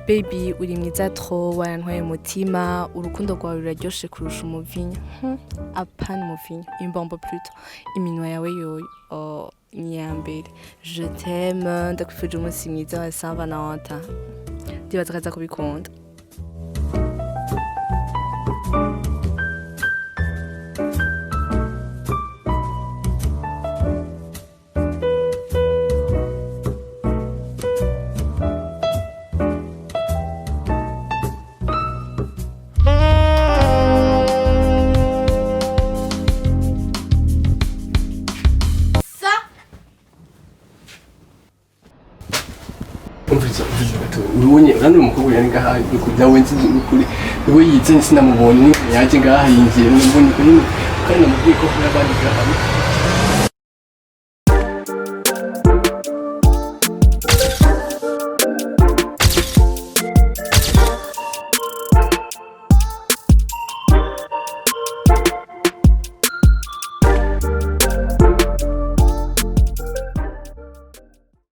Baby, uri mwiza trop, warantwaye umutima, urukundo rwawe ruraryoshe kurusha umuvinyu. Apana umuvinyu, imbombo plutôt. Iminwa yawe yoyo, oh, ni iya mbere. Je t'aime, ndakwifurije umunsi mwiza wa Saint Valentin. Ndibaza ko aza kubikunda. Umviriza, umviriza gato. Urubonye urandi umukobwa yari ngaha nukuri nawe nzi nukuri niwe yize sinamubonye, yaje ngaha yinjiye mbonye ko nyine kandi namubwiye ko hari abandi ngaha.